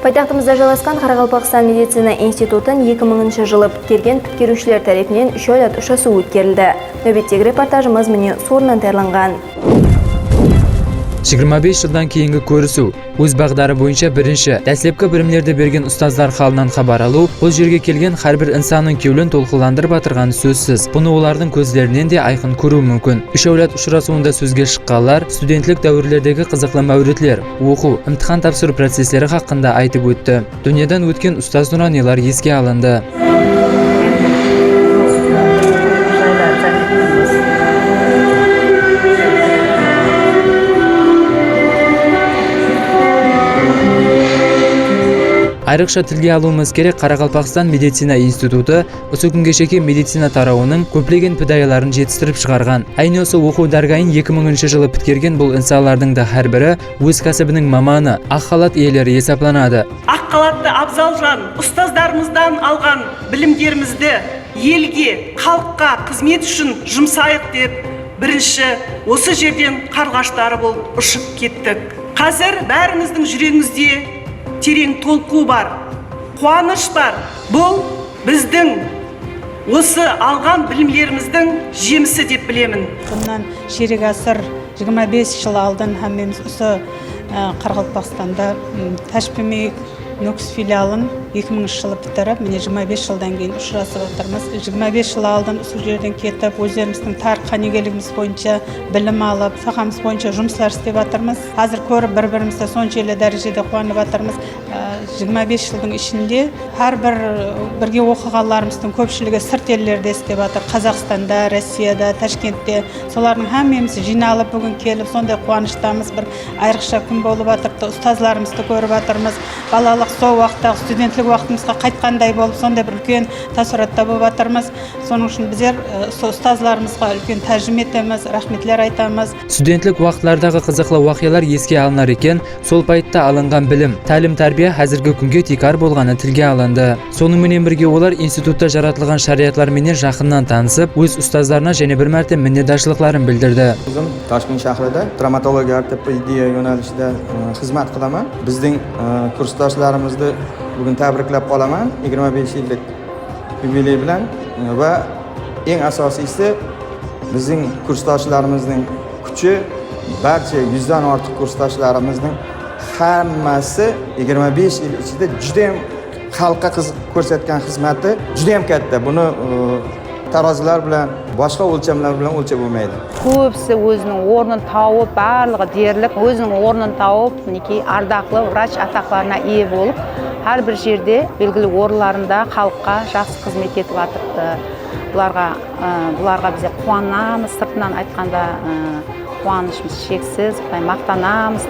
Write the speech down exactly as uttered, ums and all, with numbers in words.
Paytaxtımızda jaylasqan Qaraqalpaqstan medicina institutın eki mıńınshı jılı pitkergen pitkeriwshiler tárepinen úsh áwlad ushırasıwı ótkerildi. Náwbettegi reportajımız mine usı orınnan tayarlanǵan. Jigirma bes jıldan keyingi kórisiw. Óz baǵdarı boyınsha birinshi, dáslepki bilimlerdi bergen ustazlar halınan xabar alıw, bul jerge kelgen hár bir insannıń kewlin tolqınlandırıp atırǵanı sózsiz. Bunı olardıń kózlerinen de ayqın kóriw múmkin. Úsh áwlad ushırasıwında sózge shıqqanlar studentlik dáwirlerdegi qızıqlı máwritler, oqıw, imtixan tapsırıw processleri haqqında aytıp ótti. Dúnyadan ótken ustaz nuranıylar eske alındı. Ayrıqsha tilge alıwımız kerek, Qaraqalpaqstan medicina institutı usı kúnge shekem medicina tarawınıń kóplegen pidáyaların jetistirip shıǵarǵan. Áyne usı oqıw dárgayın eki mıńınshı jılı pitkergen bul insanlardıń da hár biri óz kásibiniń mamanı, aq xalat iyeleri esaplanadı. Aq xalattı abzaljan ustazlarımızdan alǵan bilimlerimizdi elge, xalıqqa xızmet ushın jumsayıq dep, birinshi usı jerden qarǵashları bolıp ushıp kettik. Házir bárińizdiń júregińizde tereń tolqıw bar, quwanısh bar. Bul bizdiń usı alǵan bilimlerimizdiń jemisi dep bilemin. Bunnan sherek ásir, jigirma bes jıl aldın hámmemiz usı, e, Qaraqalpaqstanda, m, Tashpimik Nókis filialın eki mıńınshı jılı pitirip, mine, jigirma bes jıldan keyin ushırasıp atırmız. Jigirma bes jıl aldın usı jerden ketip, ózlerimizdiń tariyx qánigeligimiz boyınsha bilim alıp, saxamız boyınsha jumıslar islep atırmız. Házir kórip, bir-birimizdi sonshelli dárejede quwanıp atırmız. Á, jigirma bes jıldıń ishinde hár bir birge oqıǵanlarımızdıń kópshiligi sırt ellerde islep atır. Qazaqstanda, Rossiyada, Tashkentte. Solardıń hámmemiz jıynalıp, búgin kelip, sonday quwanıshtamız. Bir ayrıqsha kún bolıp atırıptı. Ustazlarımızdı kórip atırmız. Balalıq, sol waqıttaǵı studentlik waqtımızǵa qaytqanday bolıp, sonday bir úlken táassuraatta bolıp atırmız. Sonıń ushın bizler, e, usı ustazlarımızǵa úlken tájim etemiz, raxmetler aytamız. Studentlik waqıtlardaǵı qızıqlı waqıyalar eske alınar eken, sol payıtta alınǵan bilim, tálim-tárbiya házirgi kúnge tiykar bolǵanı tilge alındı. Sonıń menen birge, olar institutta jaratılǵan sharayatlar menen jaqınnan tanısıp, óz ustazlarına jáne bir márte minnetdarshılıqların bildirdi. Ózim Toshkent shahrida travmatologiya ortopediya yo'nalishida, e, xizmat qilaman. Bizning, e, kursdoshlarimizdi bugun tabriklab qolaman, yigirma besh yillik yubiley bilan, e, va eng asosiysi, bizning kursdoshlarimizning kuchi, barcha yuzdan ortiq kursdoshlarimizning hammasi yigirma besh yil ichida judayam xalqqa qiz-, ko'rsatgan xizmati judayam katta. Buni, e, tarozilar bilan, boshqa o'lchamlar bilan o'lchab bo'lmaydi. Kóbisi óziniń ornın tawıp, barlıǵı derlik óziniń ornın tawıp, minekey, ardaqlı vrach ataqlarına iye bolıp, hár bir jerde belgili orınlarında xalıqqa jaqsı xızmet etip atırıptı. Bularǵa, ı, bularǵa bizler quwanamız, sırtınan aytqanda, ı, quwanıshımız sheksiz, Quday, maqtanamız.